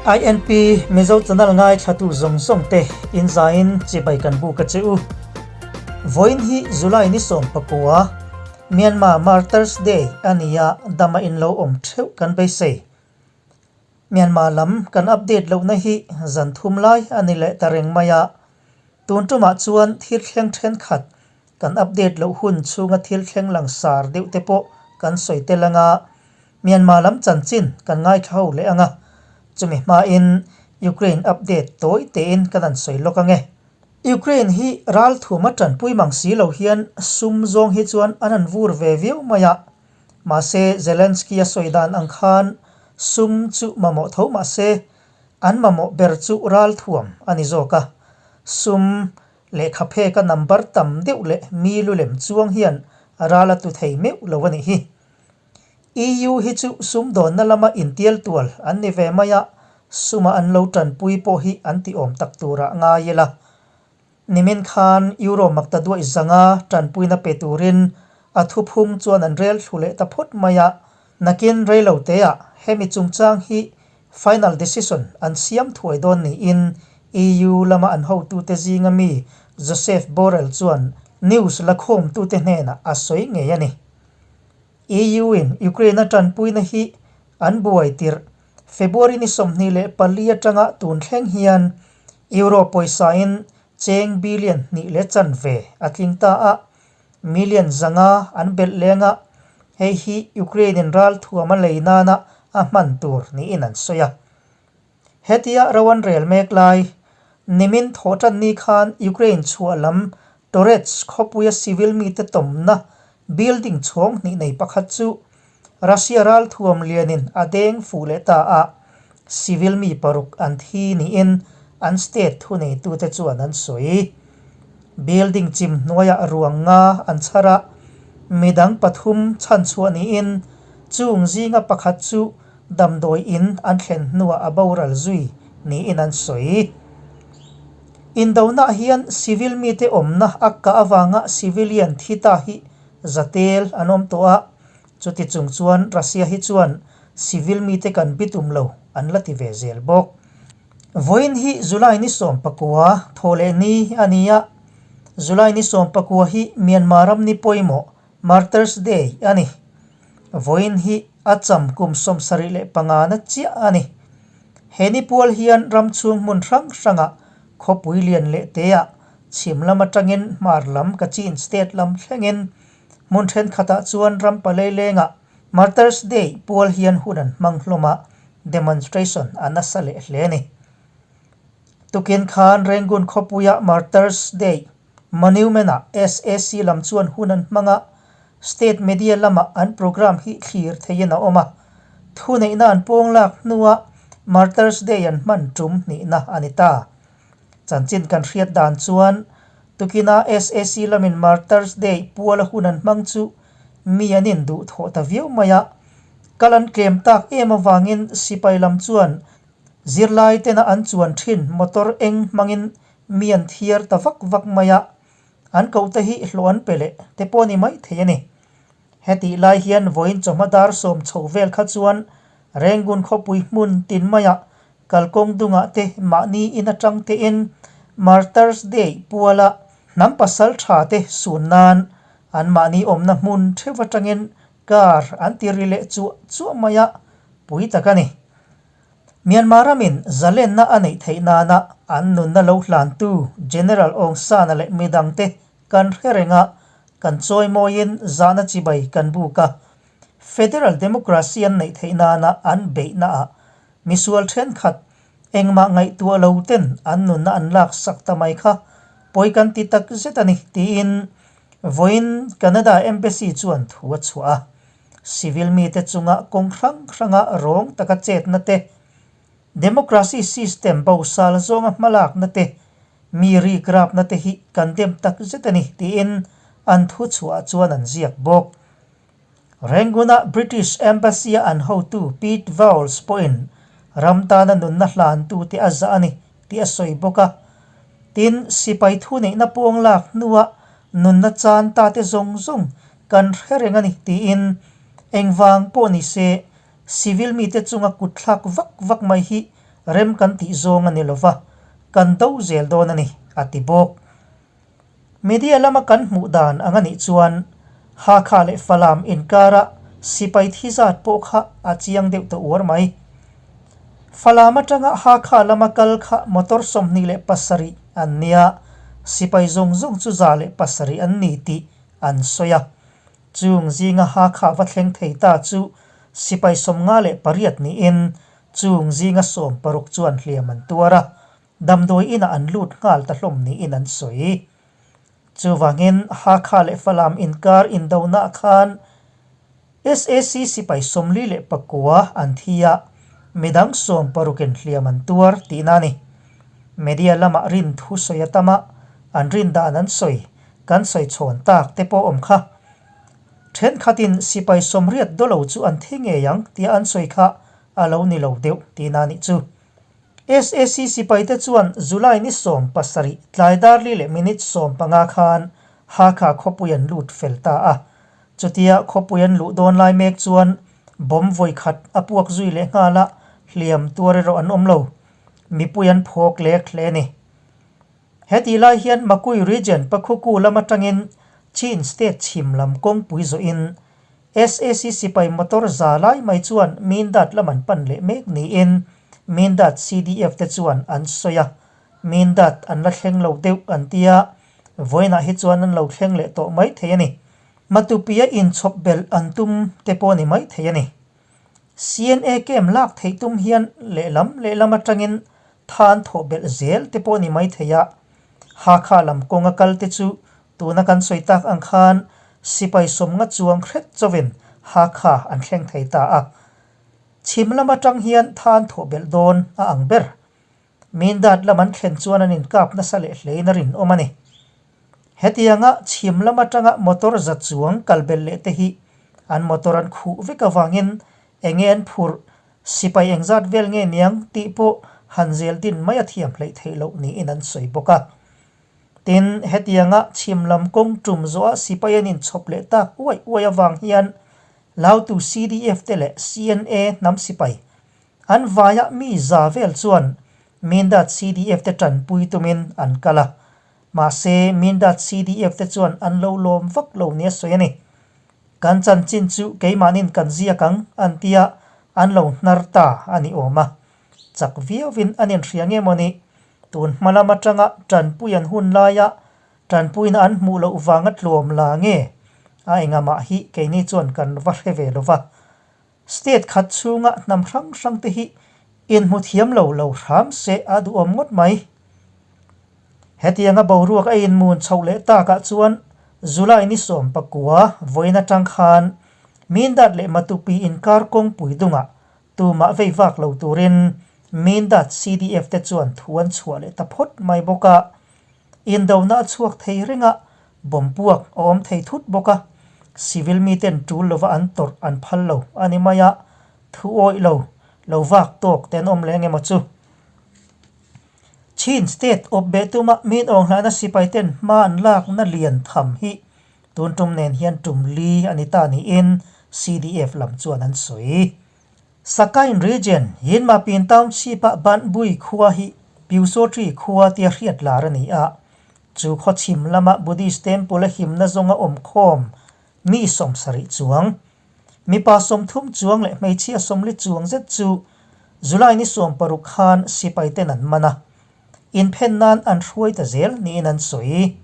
INP Mizo channel ngaithlatu zawng zawng te in zain chibai kan buk a che u. Vawiin hi July ni 19 Myanmar Martyrs Day a ni a, dama in lo awm theuh kan beisei. Myanmar lam kan update lohna hi zan thum lai a ni leh ta reng mai a, tun tumah chuan thil thleng thenkhat kan update loh hun chhunga thil thleng langsar deuh te pawh kan sawi tel anga Myanmar lam chanchin kan ngaithla ho leh anga, chumi hmain Ukraine update tawi tein kan han sawi lawk ange. Ukraine hi ral thum a tanpui mang si lo hian sum zawng hi chuan an han vur ve viau mai a, mahse Zelensky a sawi dan ang khan sum chu mamawh tho mahse an mamawh ber chu ral thuam a ni zawk a, sum lehkha pheka number tam deuh leh mi lu lem chuang hian ral a tu thei meuh lo a nih hi. EU hi chu sumdawnna lama intial tual an ni ve mai a, suma an lo tanpui pawh hi an ti awm tak turah ngai ila. Nimin khan Euro makta duaih zanga tanpuina pe turin a thuphung chuan an rel thlu leh ta phawt mai a, nakin reiloteah hemi chungchang hi final decision an siam thuai dawn niin EU lama an hotute zinga mi Josep Borrell chuan news lakhawmtute hnenah a sawi ngei a ni. EU-in Ukraine a tanpuina hi an buai tirh. February ni 24 atanga tun thleng hian Euro pawisain cheng billion hnih leh chanve a tling ta a, million 500 an belh leng a, hei hi Ukraine-in ralthuam a lei nana a hman tur niin an sawi a. Hetia ro an rel mek lai, nimin thawhtan ni khan Ukraine chhuah lam Toretsk khawpuia civil mite tawmna building chhawng hnih nei pakhat chu Russia ralthuam lianin a deng fuh leh ta a, civil mi paruk an thi niin an state thuneitute chuan an sawi. Building chim hnuaiah ruang nga an chhar a, midang pathum chhanchhuah niin chung zinga pakhat chu damdawi in an thlen hnuah a boral zui niin an sawi. Indonaah hian civil mite awmna a kah avanga civilian thi ta hi zatel an awm tawh a, chuti chung chuan Russia hi chuan civil mite kan bitum lo an la ti ve zel bawk. Vawiin hi July ni 19 thawhleh ni a ni a, July ni 19 hi Myanmar ram ni pawimawh Martyrs Day a ni. Vawiin hi a cham kum 75 na chiah a ni. He ni pual hian ram chhung hmun hrang hrangah khawpui lian leh teah chhim lam atangin hmar lam Kachin state lam thlengin hmun thenkhatah chuan ram palei lengah Martyrs Day pual hian hun an hmang hlawm a, demonstration a nasa leh hle a ni. Tukin khan Rangoon khawpuia Martyrs Day Monument-ah SAC lam chuan hun an hmang a, state media lamah an programme hi thlir theihin a awm a. Thuneihna an pawng lak hnuah Martyrs Day an hman tum hnihna a ni ta. Chanchin kan hriat dan chuan tukina SAC lamin Martyrs Day puala hun an hmang chu mi an induh thawh ta viau mai a. Kal an tlem tak em avangin sipai lam chuan zirlai tena an chuan thin motor eng hmangin Mi an thiar ta vak vak mai a, an kohte hi hlawh an pe leh te pawh a ni mai thei a ni. Hetih lai hian vawiin chawhma dar sawm chho vel kha chuan Rangoon khawpui hmun tin maiah kalkawng dungah te mahni in atang tein Martyrs Day puala hnam pasal tha te sun nan an mahni awmna hmun theuh atangin car an ti ri leh chuah chuah mai a, pui tak a ni. Myanmar ramin zalenna a neih theih nana an nunna lo hlantu General Aung San-a leh midangte kan hre reng a, kan chawimawiin zahna chibai kan buk a. Federal Democracy an neih theih nana an beihnaah misual thenkhat engmah ngaihtuah lo ten an nunna an laksak ta mai kha pawi kan ti tak zet a ni, tiin vawiin Canada Embassy chuan thu a chhuah a. Civil mite chunga kawng hrang hranga rawng taka chetna te, democracy system bosal zawnga hmalakna te, mi rikrapna te hi kan dem tak zet a ni tiin an thuchhuah chuan an ziak bawk. Rangoon-a British Embassy-a an hotu Pete Vowles pawhin ram tana nunna hlantute a zah a ni tih a sawi bawk a. Tin, sipai thuneihna pawng lak hnua nunna chan ta te zawng zawng kan hre reng a ni tiin engvang pawh ni se civil mite chunga kutthlak vak vak mai hi Rem kan tih zawng a ni lo va, kan do zel dawn a ni, a ti bawk. Media lama kan hmuh dan ang a nih chuan Hakha leh Falam inkara sipai thi zat pawh kha a chiang deuh ta uar mai. Falam atanga Hakha lama kal kha motor 27 an nia, sipai zawng zawng chu 107 an ni tih an sawi a. Chung zinga Hakha va thleng thei ta chu sipai 58 niin chung zinga 16 chuan hliam an tuar a. Damdawi inah an lut nghal ta hlawm niin an sawi. Chuvangin Hakha leh Falam inkar indonaah khan sac sipai 49 an thi a, midang 16 in hliam an tuar tihna a ni. Media lamah rin thu sawi a tam a, an rin dan an sawi, kan sawi chhawn tak te pawh awm kha. Thenkhatin sipai 80 dawlo chu an thi ngei ang tia an sawi kha a lo ni lo deuh tihna a nih chu. Sac sipaite chuan July ni 17 tlai dar li leh minute 15 khan Hakha khawpui an lut fel ta a. Chutia khawpui an luh dawn lai mek chuan bomb vawi khat a puak zui leh nghal a, hliam tuar erawh an awm lo. Mipui an phawk lek hle a ni. Hetih lai hian Makui Region Pakhuku lam atangin Chin State chhim lam kawngpui zawhin Sac sipai motor za lai mai chuan Mindat lam an pan leh mek niin Mindat CDF te chuan an sawi a, Mindat an la thleng lo deuh an ti a, vawiinah hi chuan an lo thleng leh tawh mai thei a ni. Matupia inchhawp belh an tum te pawh a ni mai thei a ni. CNA camp lak theih tum hian lehlam lehlam atangin tha an thawh belh zel te pawh a ni mai thei a, Hakha lam kawnga kal te chu tuna kan sawi tak ang khan sipai 50 chuang hret chawin Hakha an thleng thei ta a. Chhim lam atang hian tha an thawh belh dawn a ang ber. Mindat lam an thlen chuan an inkap nasa leh hlein a rinawm a ni. Hetianga chhim lam atanga motor za chuang kal belh leh te hi an motor an khuh vek avangin enge an phurh, sipai engzat vel nge niang tih pawh han zel din mai a thiam hleih theih loh niin an sawi bawk a. Tin, hetianga chhim lam kawng tum zawha sipai an inchhawp leh tak uaih uaih avang hian Lautu CDF te leh CNA hnam sipai An vaiah mi za vel chuan Mindat CDF te tanpui tumin an kal a, mahse Mindat CDF te chuan an lo lawm vak lo nia sawi a ni. Kan chanchin chu keimahnin kan ziak ang an tia an lo hnar ta a ni awm a. Chak viauvin an inhria nge maw ni? Tun hma lam atanga tanpui an hun laia tanpuina an hmuh loh vanga tlawm la nge? A engamah hi keini chuan kan va hre ve lo va. State khat chhunga hnam hrang hrang te hi inhmu thiam lo lo hram se a duhawm ngawt mai. Hetianga boruak a inmun chhoh leh takah chuan July ni 19 vawiin atang khan Mindat leh Matupi inkar kawngpui dungah tumah vei vak lo turin Mindat CDF te chuan thu an chhuah leh ta phawt mai bawk a. Indona a chhuak thei reng a, bomb puak a awm thei thut bawk a, civil miten tul lova an tawrh an phal lo a ni mai a, thu awih lo, lo vak tawk te an awm leh engemaw chu. Chin state awp beh tuma min awnghlahna sipai ten hma an lakna lian tham hi tun tum nen hian tum li a ni ta niin CDF lam chuan an sawi. Sakain Region, Yinmapin Township-a Banbui khua hi Pyusawṭi khua tia hriat lar a ni a. Chu khaw chhim lama Buddhist Temple a himna zawnga awm khawm mi 70 chuang, mipa 30 chuang leh hmeichhia 40 chuang zet chu July ni 16 khan sipaiten an man a. Inphen nan an hruai ta zel niin an sawi.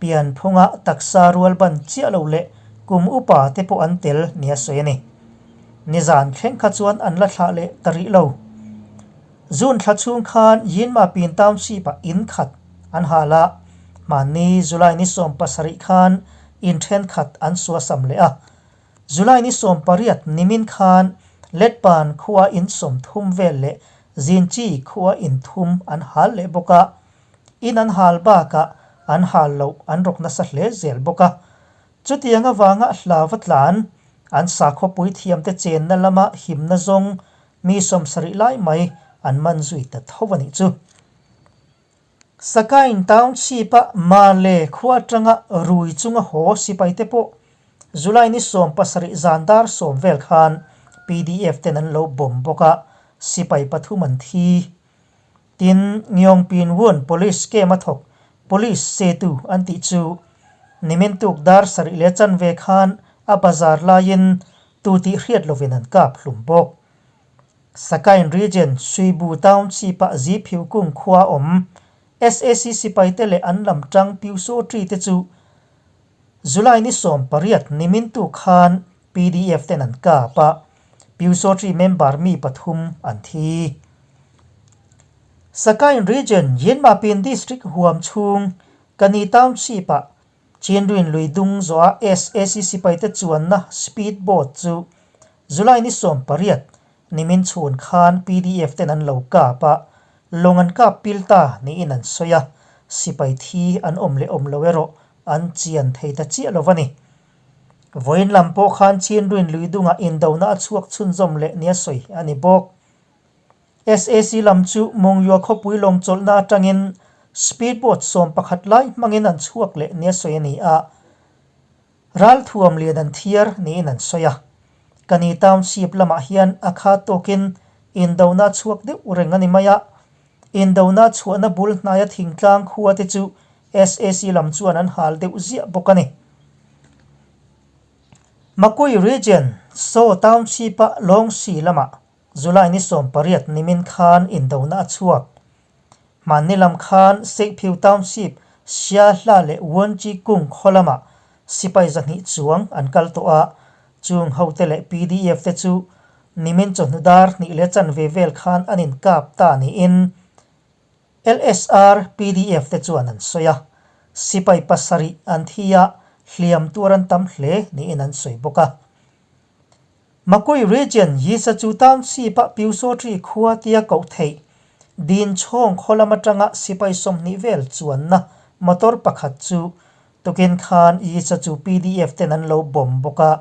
Pianphunga taksa rual ban chiah lo leh kum upa te pawh an tel nia sawi a ni. Nizan thleng kha chuan an la thlah leh ta rih lo. June thla chhung khan Yinmapin Township-ah in khat an hal a, hmanni July ni 17 khan in thenkhat an suasam leh a. July ni 18 nimin khan Letpan khua in 30 vel leh Zinchi khua in thum an hal leh bawk a, in an hal bakah an hal loh an rawk nasa hle zel bawk a. Chutiang avanga hla va tlan, an sakhawpui thiamte chenna lama himna zawng mi 70 lai mai an man zui ta tho a nih chu. Sakain Township-a Male khua atanga rui chunga haw sipaite pawh July ni 17 zan dar 10 vel khan PDF ten an lo bomb bawk a. sipai pathum an thi. Tin, Ngyongpin Won Police Camp a thawk Police setu an tih chu nimin tuk dar sarih leh chanve khan a bazar laiin tu tih hriat lovin an kap hlum bawk. Sakain Region Suibu Township ah Ziphiu kung khua awm SAC sipaite leh an lam tang Pyusawṭi te chu July ni 18 nimin tuk khan PDF ten an kap a, Pyusawṭi member mi pathum an thi. Sakain Region Yinmapin District huam chhung Kani Township ah Chinrin lui dung zawha SAC sipaite chuanna speed boat chu July ni 18 nimin chhun khan PDF ten an lo kap a, lawng an kap pil ta niin an sawi a, sipai thi an awm leh awm lo erawh an chian thei ta chiah lo a ni. Vawiin lam pawh khan Chinrin lui dungah indona a chhuak chhunzawm leh nia sawi a ni bawk. SAC lam chu Mongyua khawpui lawng chawlhna atangin speed boat 11 lai hmangin an chhuak leh nia sawi a ni a, ralthuam lian an thiar niin an sawi a. Kani Township lamah hian a kha tawkin indona chhuak deuh reng a ni mai a, indona chhuahna bul hnaia thingtlang khua te chu SAC lam chuan an hal deuh ziah bawk a ni. Makui Region, Saw Township-a Lawngsi lamah July ni 18 nimin khan indona a chhuak. Hmanni lam khan Seihphiu Township, Siahla leh Wonchi Kung khaw lamah sipai 200 chuang an kal tawh a, chung hote leh PDF te chu nimin chawhnu dar hnih leh chanve vel khan an inkap ta niin LSR PDF te chuan an sawi a, sipai pasarih an thi a, hliam tuar an tam hle niin an sawi bawk a. Makui Region Yisachu Township-a Pyusawṭi khua tia koh theih Din chhawng khaw lam atanga sipai 20 vel chuanna motor pakhat chu tukin khan Yisachu PDF ten an lo bomb bawk a,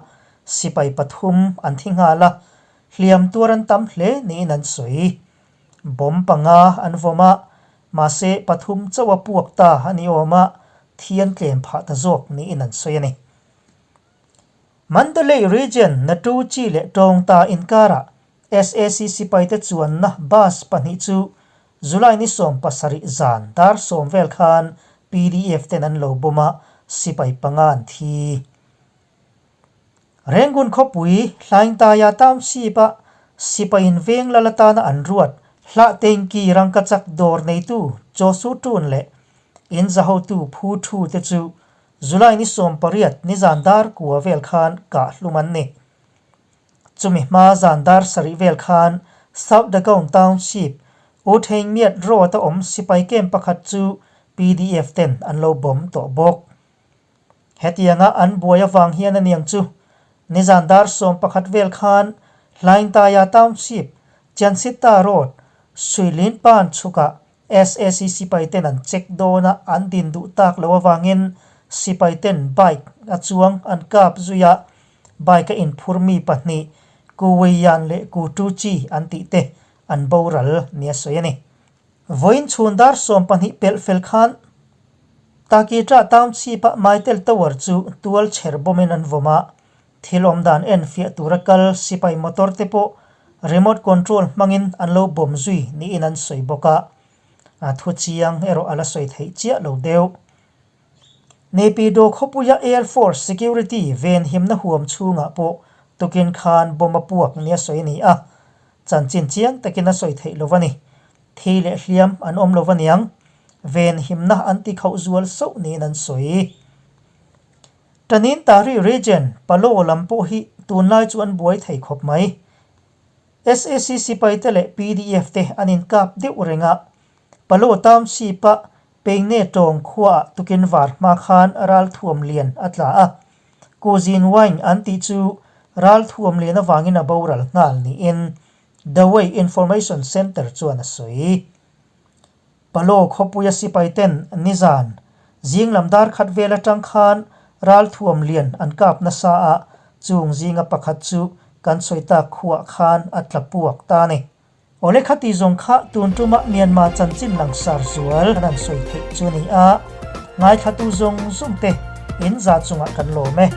sipai pathum an thi nghal a, hliam tuar an tam hle niin an sawi. Bomb panga an vawm a, mahse pathum chauh a puak ta a ni awm a, thi an tlem phah ta zawk niin an sawi a ni. Mandalay Region Natu Chi leh Tawngta inkarah SAC sipaite chuanna bus pahnih chu July ni 17 zan dar 10 vel khan PDF ten an lo bomb a, sipai panga an thi. Rangoon khawpui Hlaingtaia Township-a sipaiin veng lal atana an ruat Hlahtengki rangkachak dawr neitu Chaw Su Tun leh in zahotu Phu Thu te chu July ni 18 nizan dar kua vel khan kah hlum an ni. Chumi hma zan dar sarih vel khan South Dagon Township, U Thein Myat Road a awm sipai camp pakhat chu PDF ten an lo bomb tawh bawk. Hetianga an buai avang hian aniang chu nizan dar 11 vel khan Hlaingtaya Township, Chiansitta Road, Suilin Pan chhukah SAC sipai ten an check dawn a, an din duh tak loh avangin sipai ten bike a chuang an kap zui a, bike a inphur mi pahnih Ku Wei Yan leh Ku Tu Chi an tih te an boral nia sawi a ni. Vawiin chhun dar 12 pelh fel khan Takitra Township-a Mytel Tower chu tual chher bawmin an vawm a, Thil awm dan en fiah tura kal sipai motor te pawh remote control hmangin an lo bomb zui niin an sawi bawk a, a thu chiang erawh a la sawi theih chiah lo deuh. Naypyidaw khawpuia Air Force security venhimna huam chhungah pawh tukin khan bomb a puak nia sawi a ni a, chanchin chiang takin a sawi theih lo a ni. Thi leh hliam an awm lo aniang, venhimna an ti khauh zual sauh niin an sawi. Tanin Tari Region, Palo lam pawh hi tunlai chu an buai thei khawp mai. SAC sipaite leh PDF te an inkap deuh reng a, Palo Township-a Peine tawng khuaah tukin var hma khan ralthuam lian a tla a, Kuzin Wine an tih chu ralthuam lian avangin a boral nghal niin Dawei Information Centre chuan a sawi. Palo khawpuia sipai ten nizan zing lam dar khat vel atang khan ralthuam lian an kap nasa a, chung zinga pakhat chu kan sawi tak khuah khan a tla puak ta a ni. Awle khati zawng kha tun tuma Myanmar chanchin langsar zual kan han sawi theih chu a ni a, ngaithlatu zawng zawng te in za chungah kan lawm e.